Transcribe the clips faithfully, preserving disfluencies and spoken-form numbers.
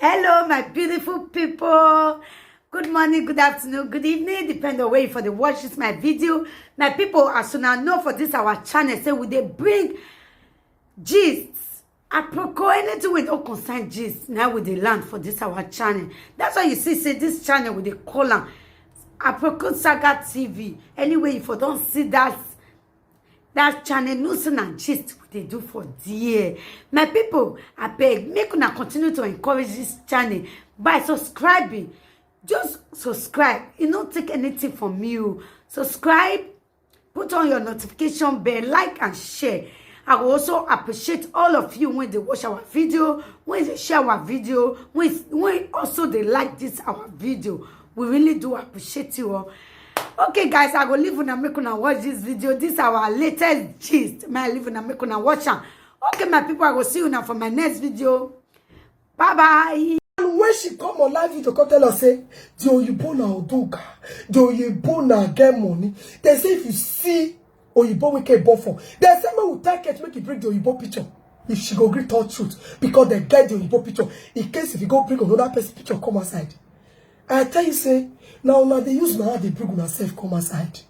Hello, my beautiful people. Good morning, good afternoon, good evening, depend on where you for the watch this my video. My people, as soon as know for this our channel, say we dey bring gist, aproko, anything wey no concern gist, now we dey land for this our channel. That's why you see say this channel we dey call am Aproko Saga T V. Anyway, if you don't see that that channel, no say na gist we dey do for there. My people, abeg, make una continue to encourage this channel by subscribing. Just subscribe. E no take anything from you. Subscribe, put on your notification bell, like and share. I will also appreciate all of you when they watch our video, when they share our video, when, when also they like this our video. We really do appreciate you all. Okay, guys, I go leave una make una watch this video. This our latest gist. My leave una make una watch am. Okay, my people, I go see you now for my next video. Bye bye. And when she come on live video, come tell us say the oyibo na oduga, the oyibo na get money. They say if you see oyibo we can born for, they say make we take it, make you bring the oyibo picture. If she go gree talk truth, because they get the oyibo picture. In case if you go bring another person picture come outside, I tell you say now una dey use una hand dey bring una self come outside.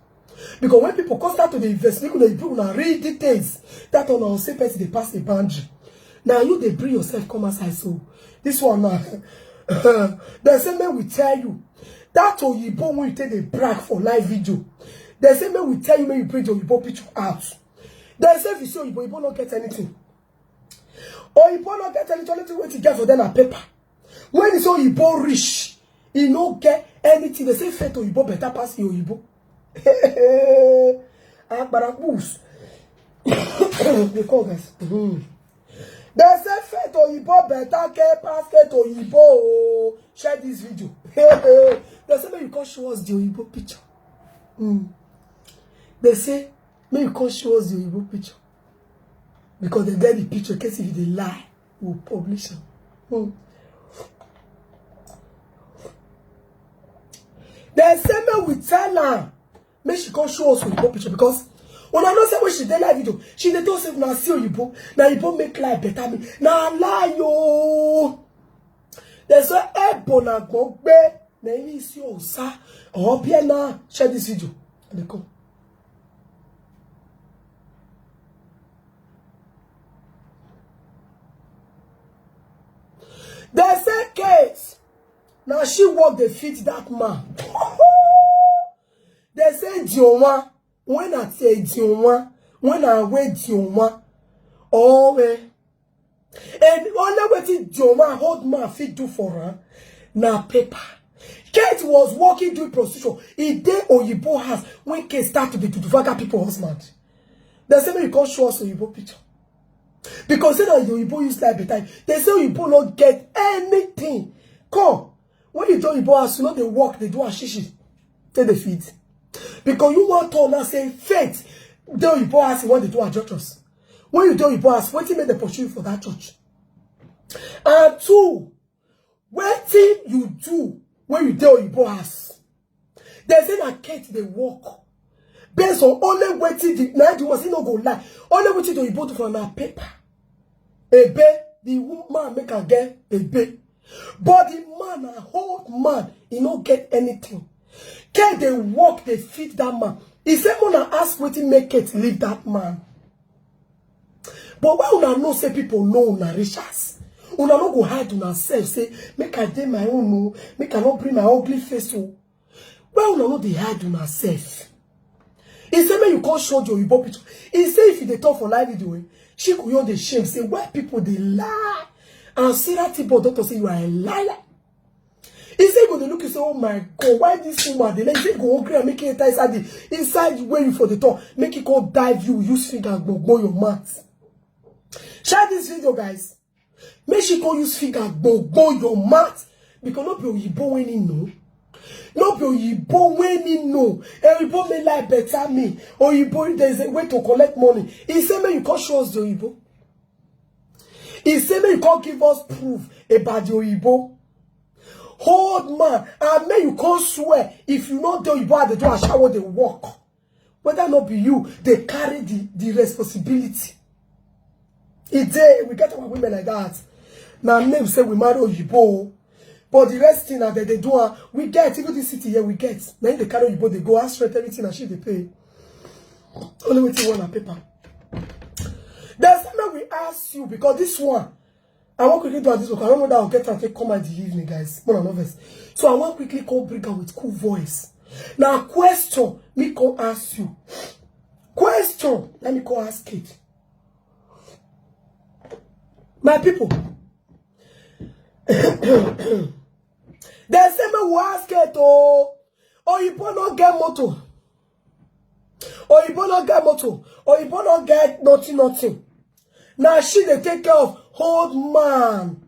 Because when people come start to dey invest, make una bring una real details. That one na say person dey pass a boundary. Now you dey bring yourself come outside. So this one now, they say make we tell you that oyibo wey you take dey brag for live video. They say make we tell you make you bring the oyibo picture out. They say if you see oyibo, oyibo no get anything. Oyibo no get anything. Only thing wey e get for there na paper. When e say oyibo rich, e no get anything. They say faith oyibo better pass e oyibo. Akpara pus. They call guys. Mhm. They say faith oyibo better ke pass faith oyibo o. Share this video. They say make you come show us the oyibo picture. Mm. They say make you come show us the oyibo picture. Because they get the picture, in case if they lie, we'll publish am. Hmm. They say make we tell her, make she come show us oyibo picture, because una know say when she dey live video, she dey talk say na see oyibo, na oyibo make life better me. Na lie o. They say ebo na gbogbe, na him see osa. Or P N R, share this video. They come. They say Kate, now she work dey feed that man. They say Dioma, when I say Dioma, when I wear Dioma, oh eh. And only wetin Dioma hold man fit do for her na paper. Kate was working doing prostitution. E dey oyibo house when Kate start to dey do vaga people husband. They say make you come show us oyibo picture. Because say na the oyibo use like better. They say oyibo no get anything. Come, when you dey oyibo house, you no dey work, dey do ashishi, take dey feed. Because you wan talk now say faith dey oyibo house, you wan dey do her churches. When you dey oyibo house, wetin make dem pursue you for that church? And two, wetin you do when you dey oyibo house? They say na Kate dey work. Based on only wetin the, na the woman say no go lie. Only wetin the oyibo do for na paper. Ebe, the woman make am get ebe. But the man, a old man, he no get anything. Kate dey work, dey feed that man. He say, "Una ask wetin make Kate leave that man." But why una know say people know una riches? Una no go hide una self say, "Make I dey my own o, make I no bring my ugly face o." Why una no dey hide una self? He say make you come show the oyibo picture. He say if you dey talk for live video, eh, she go just dey shame say why people dey lie. And Sarah Tibor doctor say you are a liar. He say go dey look, you say, "Oh my God, why this woman dey lie?" He say go gree am make he enter inside the, inside where you for the door, make he come dive you, use finger gbogbo your mouth. Share this video, guys. Make she come use finger gbogbo your mouth, because no be oyibo wey he know. No be oyibo wey he know. Oyibo make life better me. Oyibo, there is a way to collect money. He say make you come show us the oyibo. He say make you come give us proof about the oyibo. Old man, and make you come swear if you no dey oyibo house dey do ashawo dey work. Whether no be you, they carry the, the responsibility. E dey, we get our women like that. Na name say we marry Oyibo o. But the rest thing na dem dey do am. We get, even this city here, we get. Na him dey carry Oyibo dey go, house rent, everything na she dey pay. Only wetin we want na paper. Dem say make we ask you, because this one, I wan quickly do am this one. I don't know that I'll get am take come out the evening, guys. More than others. So I wan quickly come bring am with cool voice. Na question me come ask you. Question, let me come ask it. My people, dem say make we ask it o. Oyibo no get motor. Oyibo no get motor. Oyibo no get nothing, nothing. Na she dey take care of old man.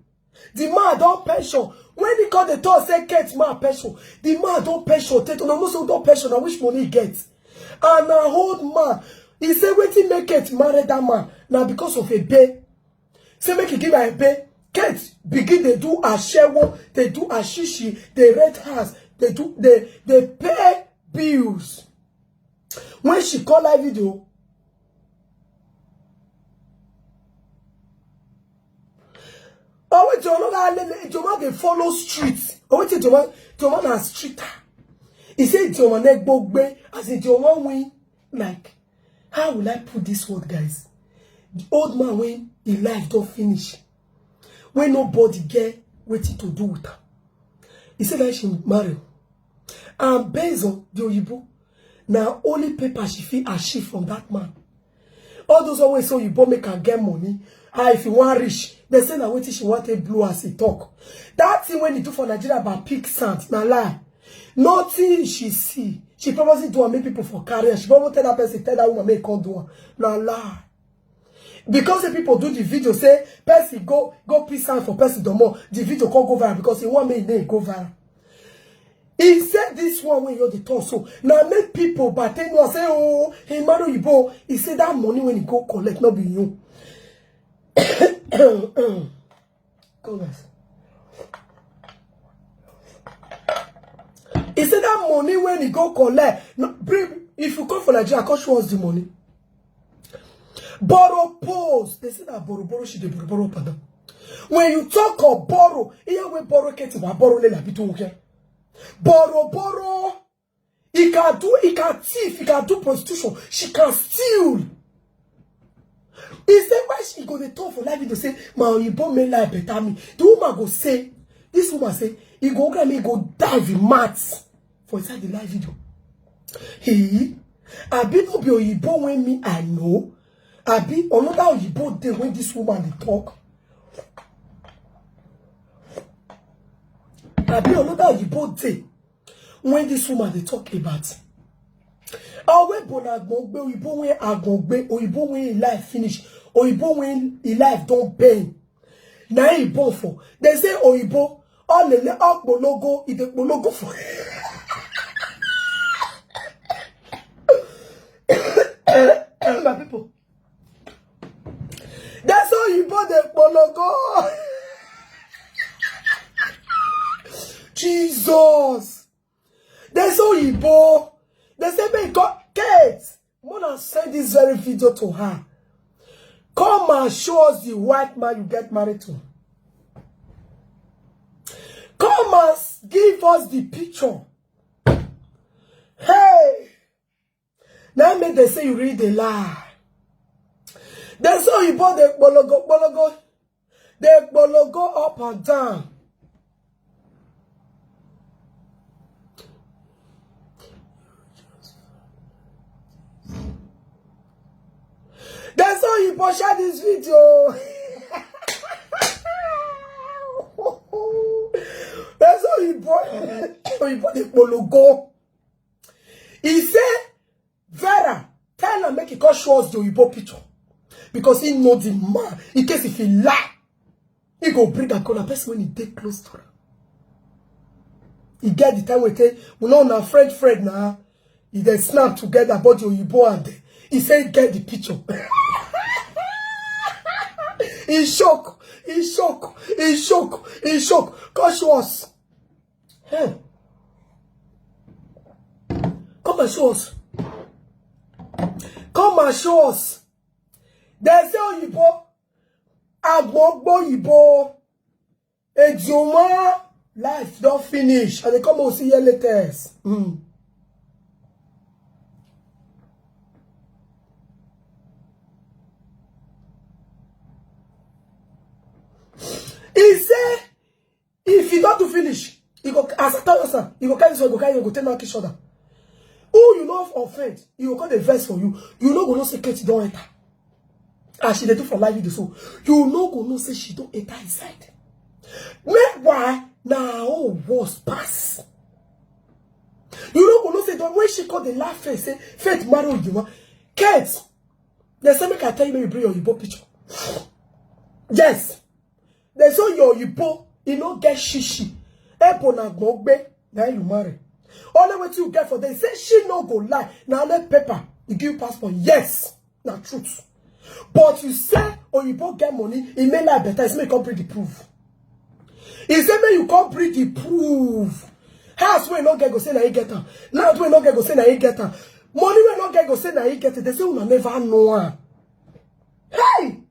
The man don pension. When he come dey talk say Kate man pension, the man don pension. Tey, una know say don pension, na which money he get? And na old man. He say wetin make Kate marry that man na because of Ebe. Say make he give her Ebe. Kate begin dey do ashewo, dey do ashishi, dey rent house, dey do, dey, dey pay bills. When she call live video, oh, wait, Joma, Joma dey follow street. Oh, wait, Joma, Joma na streeter. He say Joma na gbogbo, as in Joma win. Like, how will I put this word, guys? The old man, when him life don finish, when nobody get wetin to do with am, he say that she marry. And based on the Oyibo, na only paper she fit achieve from that man. All those always say Oyibo make am get money. Ah, if you wan rich, dem say na wetin she wan take blow as he talk. That thing when he do for Nigeria about pick sand, na lie. Nothing she see. She purposely do am make people for carry am. She purposely tell that person, tell that woman make e come do am. Na lie. Because the people do the video say person go, go pick sand for person domo, the video come go viral because he wan make him name go viral. He said this one wey you dey talk so, na make people but they know say, oh, he marry Oyibo. He say that money when he go collect, no be you. Come, guys. He say that money when he go collect, no, bring, if you come for Nigeria, come show us the money. Borrow pose. Dem say na borrow borrow, she dey borrow borrow up and down. When you talk of borrow, here we borrow Kate, we borrow Lela Bitu, okay? Borrow borrow. He can do, he can thief, he can do prostitution. She can steal. He say why she go dey talk for live video say my Oyibo make life better me. The woman go say, this woman say, he go grab me, he go dive in mat for inside the live video. He, abi no be Oyibo when me I know. Abi another Oyibo dey when this woman dey talk. Abi another Oyibo dey when this woman dey talk about. Oyibo na agbongbe, Oyibo when agbongbe, Oyibo when him life finish, Oyibo when him life don bend. Na him born for. Dem say Oyibo, olele, okpologo, he dey kpologo for. My people. Dem say Oyibo dey kpologo. Jesus. Dem say Oyibo. Dem say make God, Kate, wanna send this very video to her. Come and show us the white man you get married to. Come and s-, give us the picture. Hey! Now make dem say you read a lie. Dem say Oyibo dey kpologo, kpologo. Dey kpologo up and down. Dem say Oyibo share this video. Dem say Oyibo, Oyibo dey kpologo. He say, Vera, tell am make he come show us the Oyibo picture. Because he know the man. In case if he lie, he go bring am come. Na person when he dey close to am. He get the time we take, we know na friend, friend na. He dey snap together, but the Oyibo and the, he say he get the picture. He shock, he shock, he shock, he shock. Come show us. Hey. Come and show us. Come and show us. Dem say Oyibo, agbongbe Oyibo. Ejoma life don finish. And they come out see here latest. Mm. He say, if you don't do finish, you go as I tell you, sir, you go carry this one, you go carry, you go take knock each other. Who you know offend, you go call the verse for you. You know go know say Kate don't enter. As she dey do for live video, so you know go know say she don't enter inside. Meanwhile, now was pass. You know go know say the way she called the laugh face, say Faith marry Ujima. Kate, they say make I tell you, make you bring your Igbo picture. Yes. They say your Igbo, you no get shishi. Epo na gbogbe, now you marry. Only what you get for them, say she no go lie. Now let paper, you give passport. Yes, na truth. But you say Oyibo get money, e make life better. It's make come bring the proof. He say make you come bring the proof. House wey no get go say na he get am. Land wey no get go say na he get am. Money wey no get go say na he get it. They say una never know am. Hey!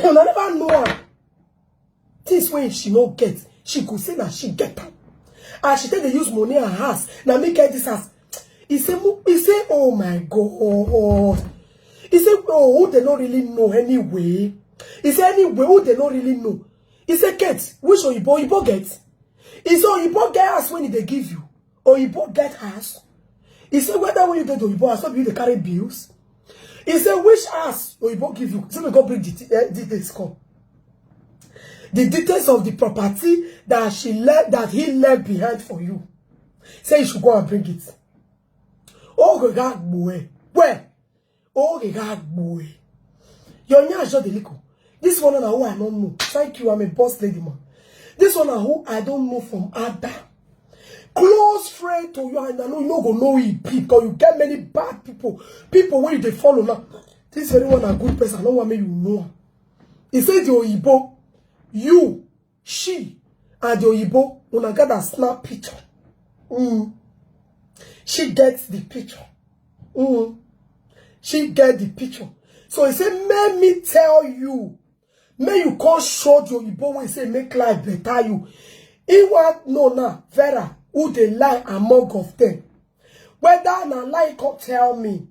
Una never know am. Things wey she no get, she go say na she get am. As she take dey use money and house, na me get this house. He say, he say, oh my God. He say, oh, who they no really know anyway. He say, anyway, who they no really know. He say, Kate, which Oyibo, Oyibo get? He say, Oyibo get house when they give you. Oyibo get house. He say, whether when you dey the Oyibo house, no be you dey carry bills. He say, which house Oyibo give you? Say, we go bring the, uh, details come. The details of the property that she left, that he left behind for you. Say you should go and bring it. Oh, go gag boy. Where? Oh, they got boy. Your name is just the liquor. This one na who I don't know. Thank you, I'm a boss lady, man. This one na who I don't know from Ada. Close friend to you, and I know you no go know it because you get many bad people. People wey you dey follow now. This very one a good person. I don't want me you know. He said the Oyibo, you, she, and the Oyibo, una gather snap picture. Mm. She gets the picture. Mm. She get the picture. So he say, make me tell you, make you come show the Oyibo wey say make life better you. He want know now, Vera, who dey lie among of them. Whether na lie come tell me,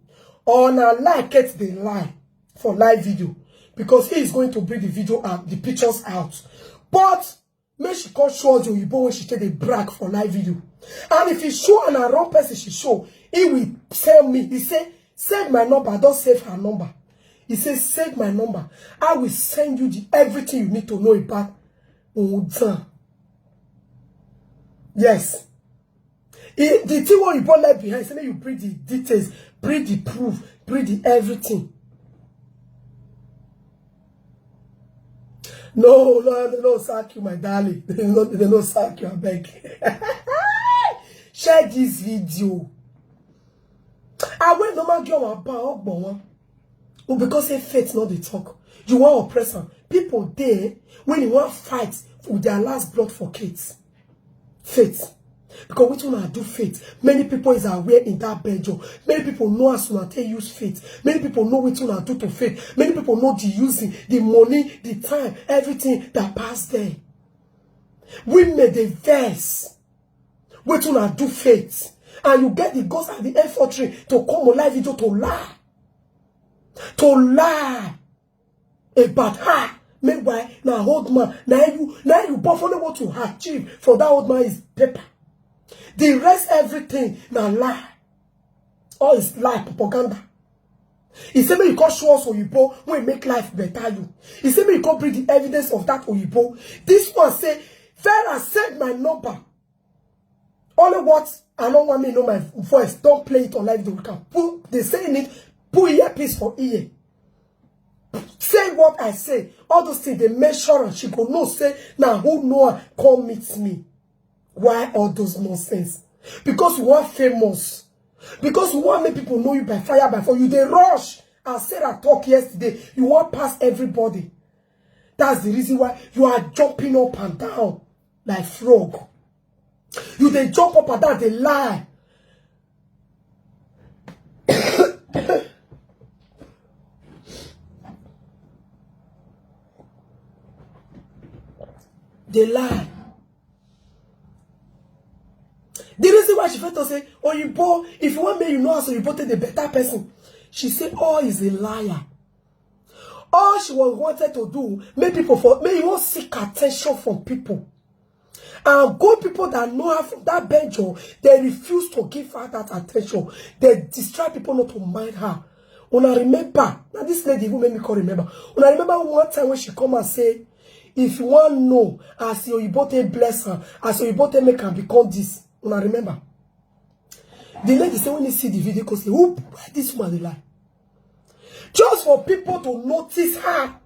or na lie Kate dey lie for live video, because he is going to bring the video and the pictures out. But make she come show us the Oyibo wey she take dey brag for live video. And if he show and a wrong person she show, he will tell me. He say, save my number. I don't save her number. He say, save my number. I will send you the everything you need to know about Udan. Yes. He, the thing wey Oyibo left behind, say make you bring the details, bring the proof, bring the everything. No, no, they no sack you, my darling. They no, they no sack you, I beg. Share this video. I will no man give my power, but one. Because say Faith no dey talk. You want oppress am. People dey when you want fight with their last blood for Kate. Faith. Because wetin una do Faith, many people is aware in that Belgium. Many people know as una take use Faith. Many people know wetin una do to Faith. Many people know the using, the money, the time, everything that pass there. Women dey vex. Wetin una do Faith, and you get the guts and the effort to come on live video to lie, to lie about her. Meanwhile, na old man, na you, na you, but only what you achieve for that old man is paper. The rest, everything na lie. All is lie, propaganda. He say make you come show us Oyibo wey make life better you. He say make you come bring the evidence of that Oyibo. This one say, Vera, send my number. Only what I don't want me know my voice. Don't play it on live. They can put, they saying it, put earpiece for ear. Say what I say. All those things they make sure and she go know say now who know her come meet me. Why all those nonsense? Because you are famous. Because you want make people know you by fire, by fire. You dey rush. As Sarah talk yesterday, you want pass everybody. That's the reason why you are jumping up and down like frog. You dey jump up and down, dey lie. They lie. The reason why she felt to say, "Oyibo, if you want me, you know as Oyibo take the better person." She said, "All is a liar." All she was wanted to do, make people for, make you won't seek attention from people. And good people that know her from that bench, oh, they refuse to give her that attention. They distract people not to mind her. Una remember, now this lady even make me call remember. Una remember one time when she come and say, "If you want know, as your Oyibo take bless her, as your Oyibo take make her become this." Una remember? The lady say when you see the video, go say, "Who, why this woman dey lie?" Just for people to notice her,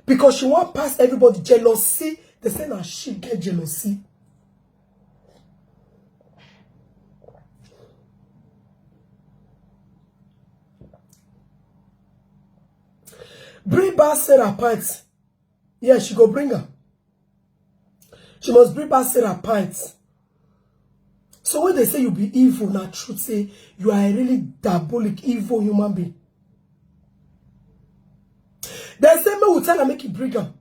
because she won't pass everybody jealousy. They say now she get jealousy. Bring back Sarah Pants. Yeah, she go bring her. She must bring back Sarah Pants. So when they say you be evil, na truth say you are a really diabolic, evil human being. They say, "Me, we tell her make you bring her."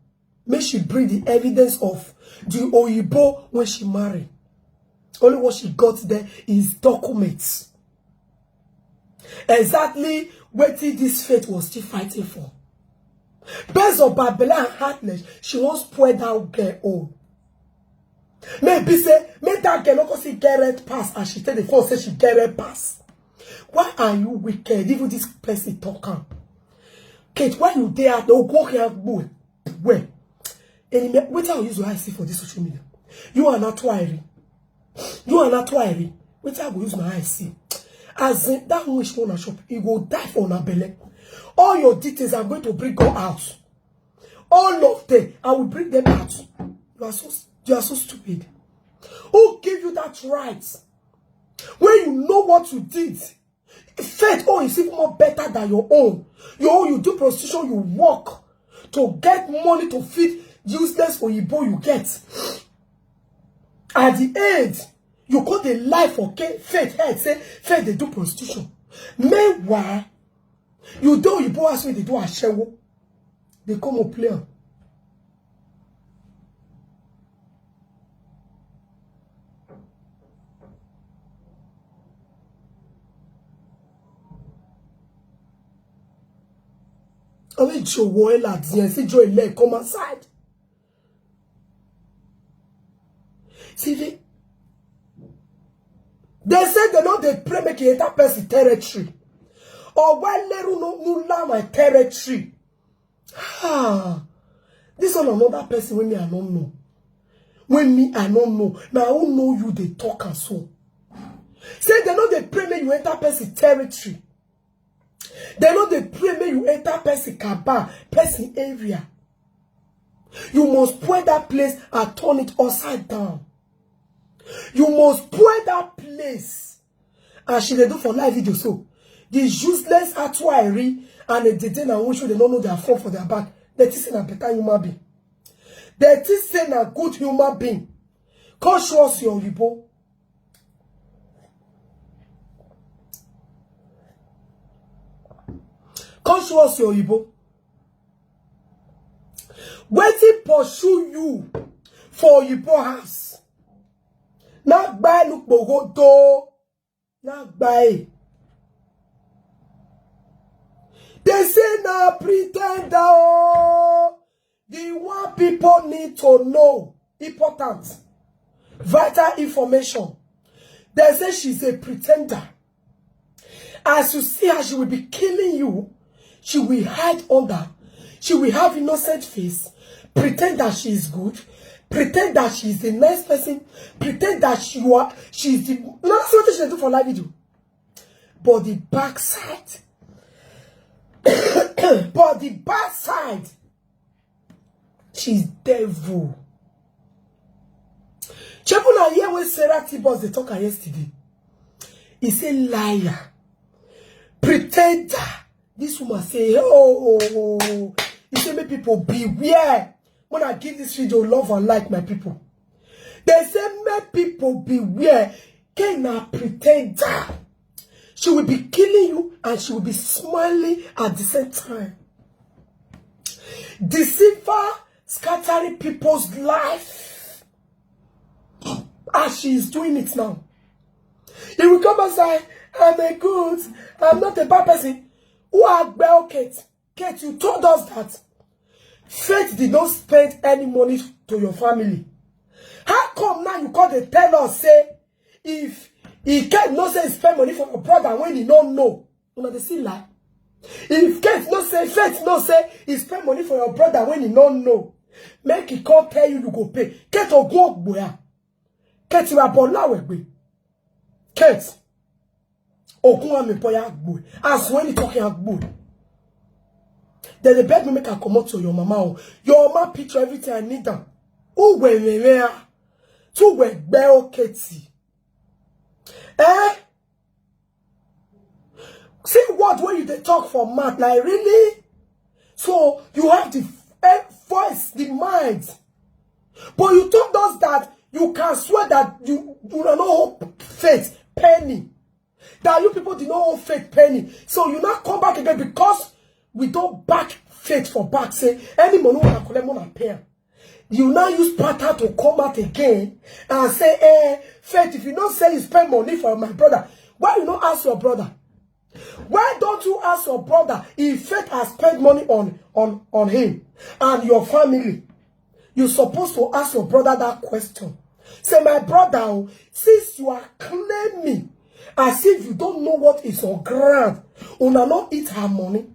Make she bring the evidence of the Oyibo when she marry. Only what she got there is documents. Exactly what this Faith was still fighting for. Based on Babylon and heartless, she wants spoil that girl own. Maybe say, make that girl not see get red pass as she tell the phone say she get red pass. Why are you wicked? Even this person talk am. Kate, why you there? No go here, boy. Where? Enemy, wait till I use your eye see for this social media. You are not wiry. You are not wiry. Wait till I go use my eye see. As in, that one she wanna shop, he go die for una belle. All your details I'm going to bring go out. All of them, I will bring them out. You are so, you are so stupid. Who gave you that right? When you know what you did, Faith own is even more better than your own. Your own, you do prostitution, you work to get money to feed useless Oyibo you get. At the end, you go dey lie for Ke-, Faith head, say Faith dey do prostitution. Meanwhile, you dey Oyibo house wey dey do ashewo. They come up play am. Only Joe Woela, see Joe leg come outside. See, they, they say they know they pray make e enter person territory. Or when Leru no, no land my territory. Ah, this one another person wey me I don't know. When me I don't know. Now who know you they talk and so. Say they know they pray make you enter person territory. They know they pray make you enter person cabal, person area. You must spoil that place and turn it upside down. You must spoil that place. As she dey do for live video so. The useless Atuairi and the Dede na Wunsu, they don't know their phone for their back. They think say na better human being. They think say na good human being. Come show us your Oyibo. Come show us your Oyibo. Wetin pursue you for Oyibo house? Na gba enu kpogodo. Na gba e. They say na pretender o. The one people need to know, important, vital information. They say she's a pretender. As you see her, she will be killing you. She will hide under. She will have innocent face. Pretend that she is good. Pretend that she is a nice person. Pretend that she, you are, she is the, no, that's what she do for live video. But the backside, but the backside, she's devil. Check una hear when Sarah T-Boss dey talk her yesterday. He say liar, pretender. This woman say, oh, oh, oh, oh. He say make people beware. When I give this video love and like, my people. They say make people beware. Kena pretender. She will be killing you and she will be smiling at the same time. Deceiver, scattering people's life. She is doing it now. He will come and say, "I'm a good, I'm not a bad person." Who are well, Kate? Kate, you told us that Faith did not spend any money to your family. How come now you come dey tell us say if he can't no say he spend money for your brother when he don't know? Una dey see lie. If Kate no say, Faith no say he spend money for your brother when he don't know, make he come tell you you go pay. Kate ogun ogboya. Kate wa bola wegbe. Kate ogun ami boya gbo. As when he talking gbo. Then they beg me make I comot to your mama o. Your mama picture everything I need am. Who were were were? Two were bell Katie. Eh? See what when you dey talk for mouth, like, really? So you have the eh, voice, the mind, but you told us that you can swear that you you no know Faith penny, that you people did not owe Faith penny. So you now come back again because we don't back Faith for back. Say any money we collect, money pay am. You now use pattern to come out again and say, "Eh, Faith, if you don't say you spend money for my brother, why you not ask your brother? Why don't you ask your brother if Faith has spent money on on on him and your family?" You supposed to ask your brother that question. Say, "My brother, oh, since you are claiming as if you don't know what is on ground, una not eat her money."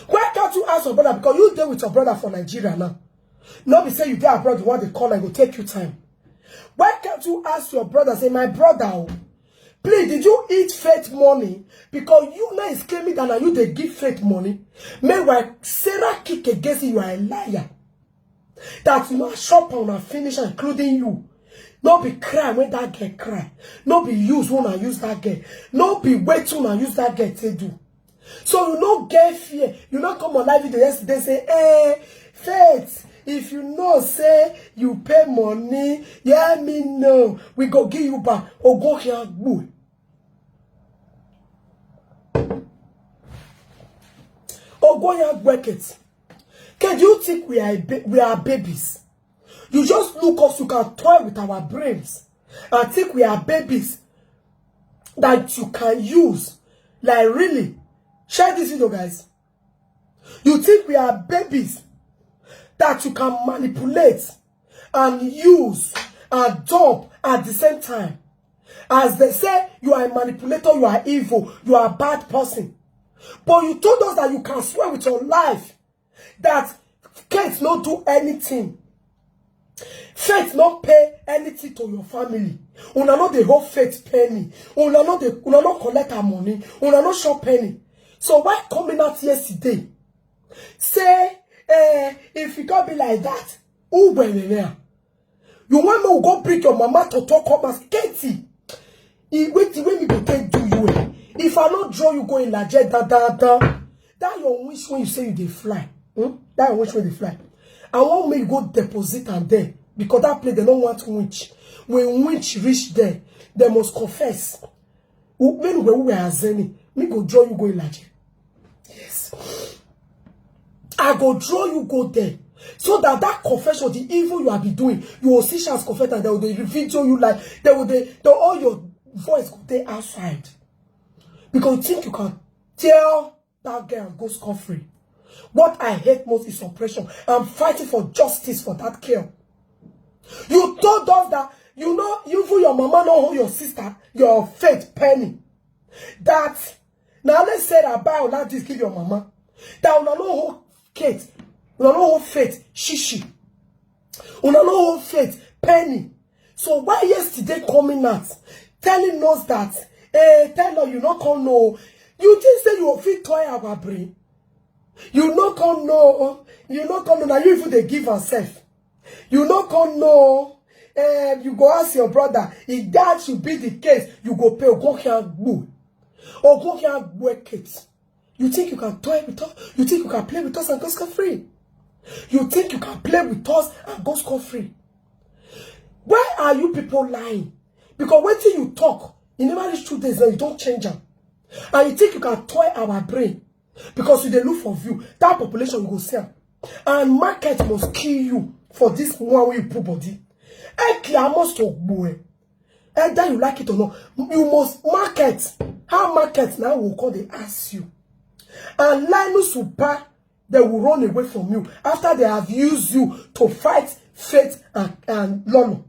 Why can't you ask your brother? Because you there with your brother for Nigeria now. Not be say you there abroad, you want to call and go take you time. Why can't you ask your brother, say, "My brother, oh, please, did you eat Faith money?" Because you now is claiming that now you they give Faith money. Meanwhile, Sarah kick against you, you are a liar. That you know shop on and finish, including you. No be cry when that girl cry. No be use one and use that girl. No be wait one and use that girl to do. So you no get fear. You no come on live video yesterday say, "Eh, Faith, if you know say you pay money, hear me no. We go give you back." Ogo here gbu. Ogo here gbu. Can you think we are a ba- we are babies? You just look us, you can toy with our brains and think we are babies that you can use. Like, really? Share this video, guys. You think we are babies that you can manipulate and use and dump at the same time? As they say, you are a manipulator, you are evil, you are a bad person. But you told us that you can swear with your life that Kate no do anything. Faith no pay anything to your family. Una no dey hold Faith penny. Una no dey, una no collect her money. Una no show penny. So why coming out yesterday? Say, eh, if you go be like that, who will there? You want me to go bring your mama to talk come as Katie? E wait the way me go take do you. Eh? If I no draw you go in like da da da, that your wish when you say you dey fly. Hmm? That your wish when they fly. I want me go deposit and there because that place they don't want winch. When winch reach there, they must confess. When we were azeni, me go draw you go in like yes. I go draw you go there. So that that confession, the evil you have been doing, you will see chance confess and they will dey video you like they will dey they, all your voice go dey outside. Because you think you can tell that girl and go scot free. What I hate most is oppression. I'm fighting for justice for that girl. You told us that you know you for your mama no hold your sister, your Faith penny. That now let's say that buy all this give your mama. That una no hold Kate, una no hold Faith shishi, una no hold Faith penny. So why yesterday coming out telling us that, eh, tell us you no come know? You think say you fit toy our brain? You no come know. You no come know. Now you even dey give herself. You no come know. Eh, you go ask your brother. If that should be the case, you go pay. Ogo can go. Ogo can go Kate. You think you can toy with us? You think you can play with us and go scot free? You think you can play with us and go scot free? Why are you people lying? Because when you talk, you never reach two days now, you don't change them. And you think you can toy our brain because you dey look for view. That population you go see am. And market must kill you for this one wey you put body. Eke, I must talk, boy. Either you like it or not, you must market. How market now will call they ask you. And Linus Upa, they will run away from you after they have used you to fight Faith and, and Lolo.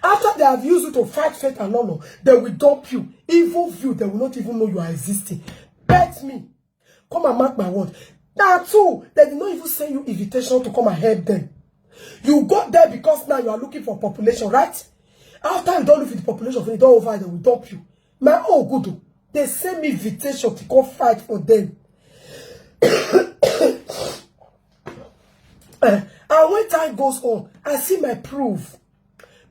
After they have used you to fight Faith and Lolo, they will dump you. Evil view, they will not even know you are existing. Bet me. Come and mark my word. Now too, they did not even send you invitation to come and help them. You got there because now you are looking for population, right? After you don't look for the population, you don't over, they will dump you. My own good, oh. They send me invitation to come fight for them. Eh, and when time goes on, I see my proof.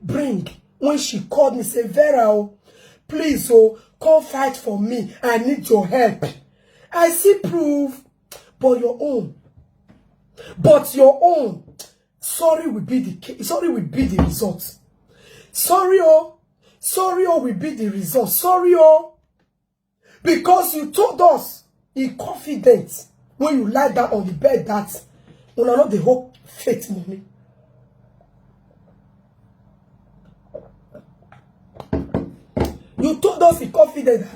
Bring. When she called me, say, "Vera, oh, please, oh, come fight for me. I need your help." I see proof. But your own. But your own. Sorry will be the ca- sorry will be the result. Sorry, oh. Sorry, oh, will be the result. Sorry, oh. Because you told us in confidence when you lie down on the bed that una no dey hope Faith money. You told us in confidence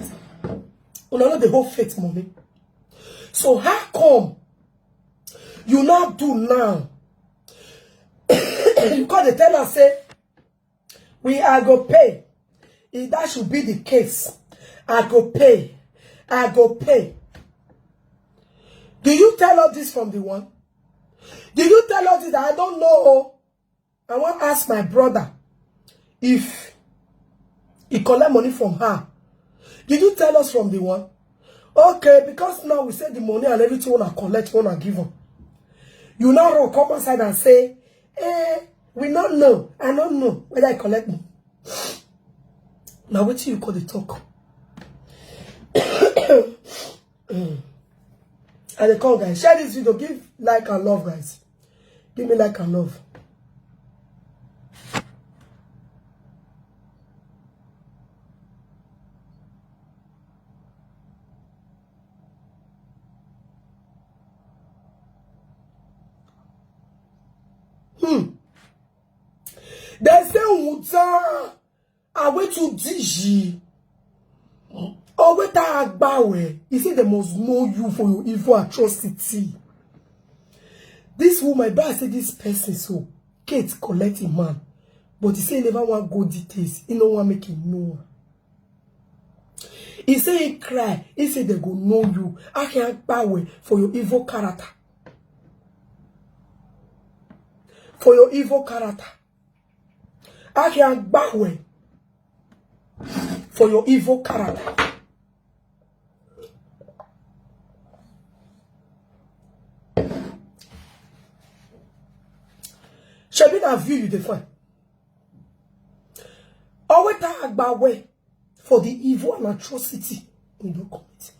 that una no dey hope Faith money. So how come you now do now? You come dey tell us say, "We are go pay. If that should be the case, I go pay. I go pay." Do you tell us this from the one? Do you tell us this? I don't know. I wan ask my brother if he collect money from her. Did you tell us from the one? Okay, because now we say the money and everything una collect, una give am. You now run come outside and say, "Eh, we no know. I no know whether I collect money." Now wetin you call the talk? Mm. I dey call, guys. Share this video. Give like and love, guys. Give me like and love. Hmm. They say Uta Awetu Diji. Oweta Agbawe. He said they must know you for your evil atrocity. This woman, but I say this person so, Kate collect him man. But he say he never want go details. He no want make him know. He say he cry. He say they go know you. Akin Agbawe for your evil character. For your evil character. Akin Agbawe for your evil character. Shebi na view you dey find. Oweta Agbawe for the evil and atrocity you don commit.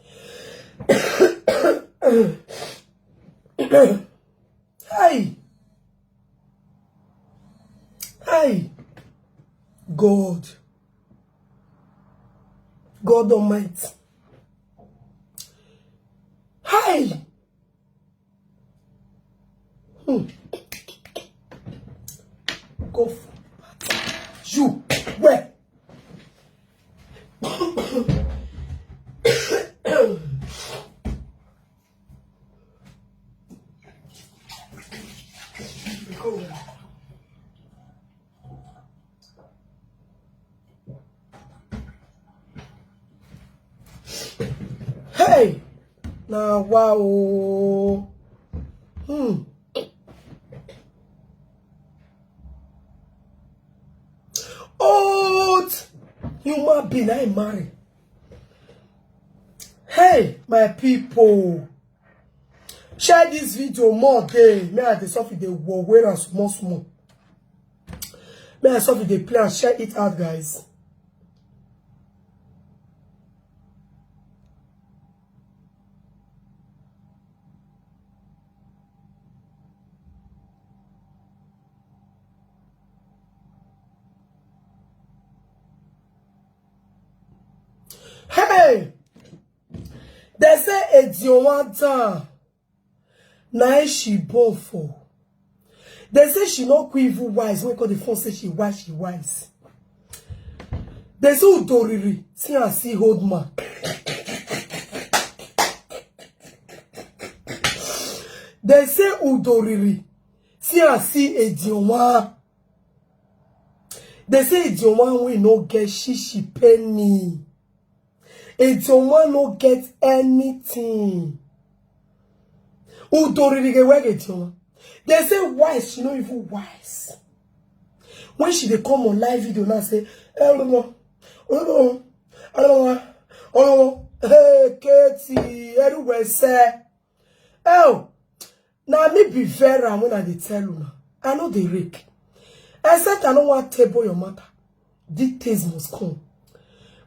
Hey! Hey! God. God Almighty. Hey! Hmm. Go for you. Where? Hey! Now, wow. Hmm. Old human being, I marry. Hey, my people. Share this video more day. Me and the Sophie dey war wear am small small. Me and Sophie dey play and share it out, guys. Hey! They say Edionwanta. Na she born for. They say she no quick even wise. When call the phone say she wise, she wise. They say Udoriri, see and see old man. They say Udoriri, see and see Edionwa. They say Edionwa we no get shishi penny. Edionwa no get anything. Udoriri get where Edionwa. They say wise, she no even wise. When she dey come on live video now say, "Hello, hello, hello, hello, hey, Katie, everywhere say, oh, now me be Vera when I dey tell you now. I know they rake. Except I don't want table your matter. Details must come."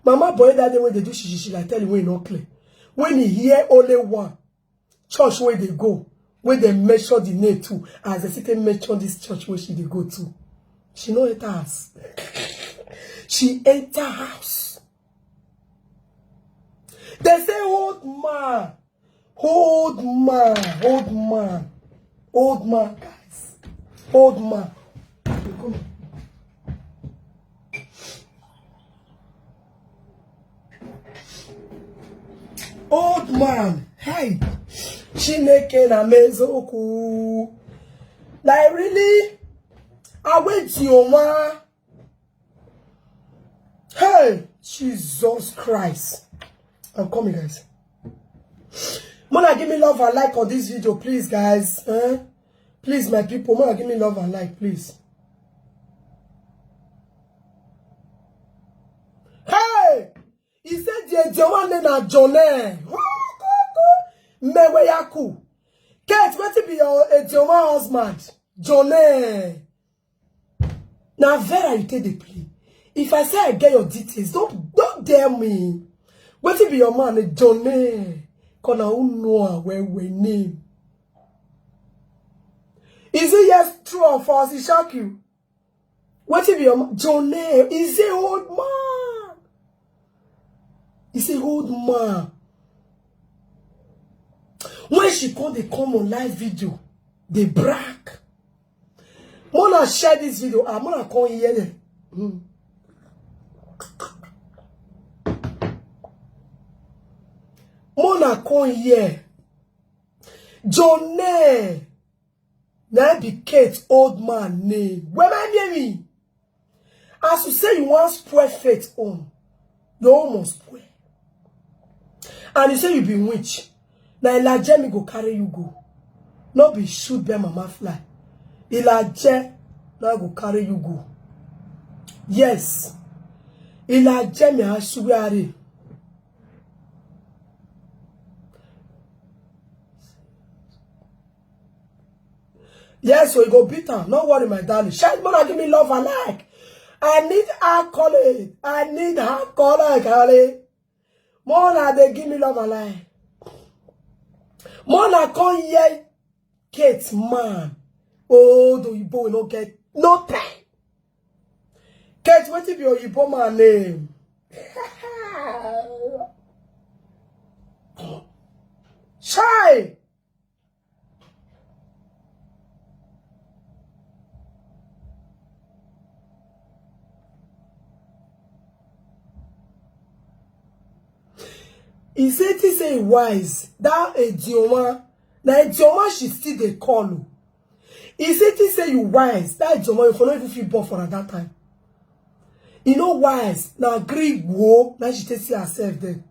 Mama boy that day when they do shishi, I tell you when not clear. When he hear only one church where they go, where they measure the name too, as they sit and mention this church where she they go to. She no enter house. She enter house. They say, "Old man, old man, old man, old man, guys, old man." Old man, hey, Chineke na mezoku. Like, really? I wait you, man. Hey, Jesus Christ. I'm coming, guys. Mona, give me love and like on this video, please, guys. Eh? Please, my people, Mona, give me love and like, please. Hey! He said the Ejewa name na Jone. Meweyaku. Kate, wetin be your Ejewa husband? Jone. Na Vera you take dey play. If I say I get your details, don't, don't dare me. Wetin be your man, Jone? Cause na who know am well well name. Is it yes, true or false? He shock you. Wetin be your man? Jone is a old man. He's a old man. When she come, they come on live video. They brag. Mona share this video. Ah, Mona come here. Hmm. Mona come here. Jone. Na be Kate old man name. Where my name? As you say you want spoil Faith own, your own must spoil. And you say you be witch. Na Elijah me go carry you go. No be shoot bear mama fly. Elijah na go carry you go. Yes. Elijah me ashuwari. Yes, so you go beat am. No worry, my darling. Shine, Mona, give me love and like. I need alcoholic. I need alcoholic, darling. Mona, they give me love and like. Mona, come here, Kate, man. Oh, the Igbo will not get no time. Kate, wetin be Oyibo man name? Chai! He say, "Think say he wise, that Edioma." Na Edioma she still dey call o. He say, "Think say you wise, that Edioma, you for no even fit born for at that time." You know wise, na gree wo, na she take see herself there.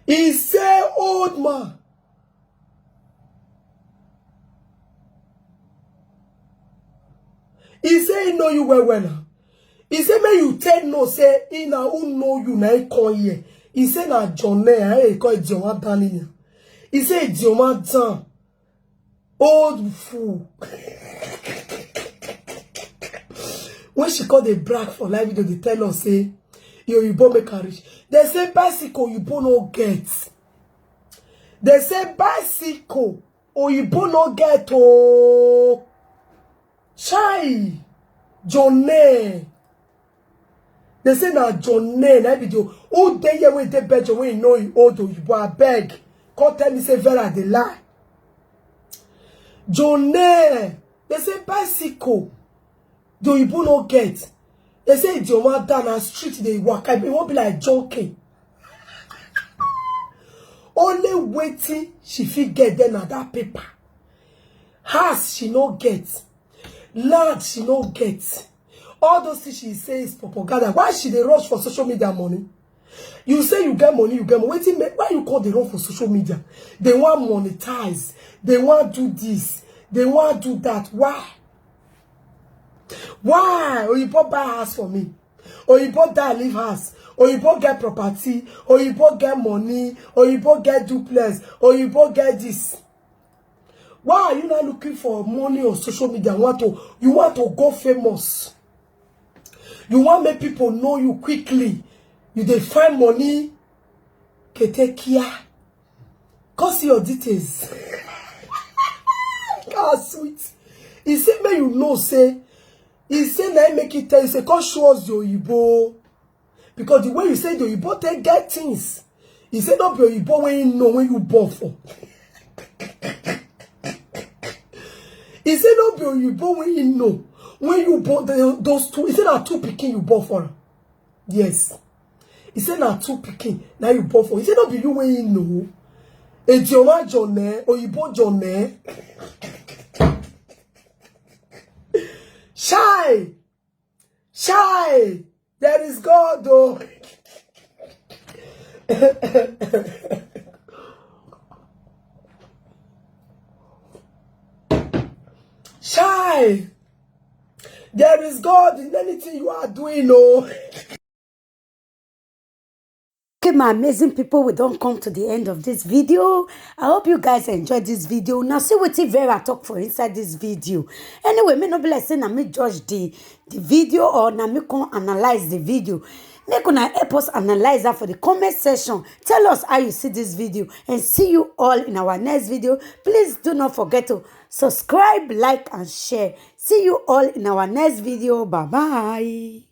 He say, "Old man." He say he know you well well now. He say, "Make you take no say he na who know you na he come here." He say, "Na John Ney, I call John Daniel." He say, "John down." Old fool. When she call the brag for live video, they tell us say, "Your Igbo make her rich." They say, "Bicycle, Igbo no get." They say, "Bicycle, Oyibo no get o." Chai, John Ney. They say na John Ney, na be the who dey here wey dey Belgium wey know he old Oyibo, abeg. Come tell me say Vera dey lie. John Ney, They say bicycle, the Oyibo no get. They say the one down our street, they walk. I mean, won't be like joking. Only waiting she fit get then at that paper. House she no get. Land she no get. All those things she say is propaganda. Why she dey rush for social media money? You say you get money, you get money. Wetin make, why you call the run for social media? They want monetize. They want do this. They want do that. Why? Why? Oyibo buy house for me. Oyibo die leave house. Oyibo get property. Oyibo get money. Oyibo get duplex. Oyibo get this. Why are you not looking for money on social media? You want to, you want to go famous. You want make people know you quickly. You dey find money. Ketekia. Come see your details. God sweet. He say make you know say. He say na him make it tell you say come show us the Oyibo. Because the way you say the Oyibo take get things. He say no be Oyibo when you know when you born for. He say no be Oyibo when you know when you born the, those two. He say na two pikin you born for. Yes. He say na two pikin na you born for. He say no be you when you know. Ejioma Jone, Oyibo Jone. Shy. Shy. There is God though. Shy. There is God in anything you are doing, oh. Okay, my amazing people, we don't come to the end of this video. I hope you guys enjoyed this video. Now see what Vera talk for inside this video. Anyway, me no be like say na me judge the the video or na me come analyze the video. Make una help us analyze that for the comment section. Tell us how you see this video and see you all in our next video. Please do not forget to subscribe, like, and share. See you all in our next video. Bye bye.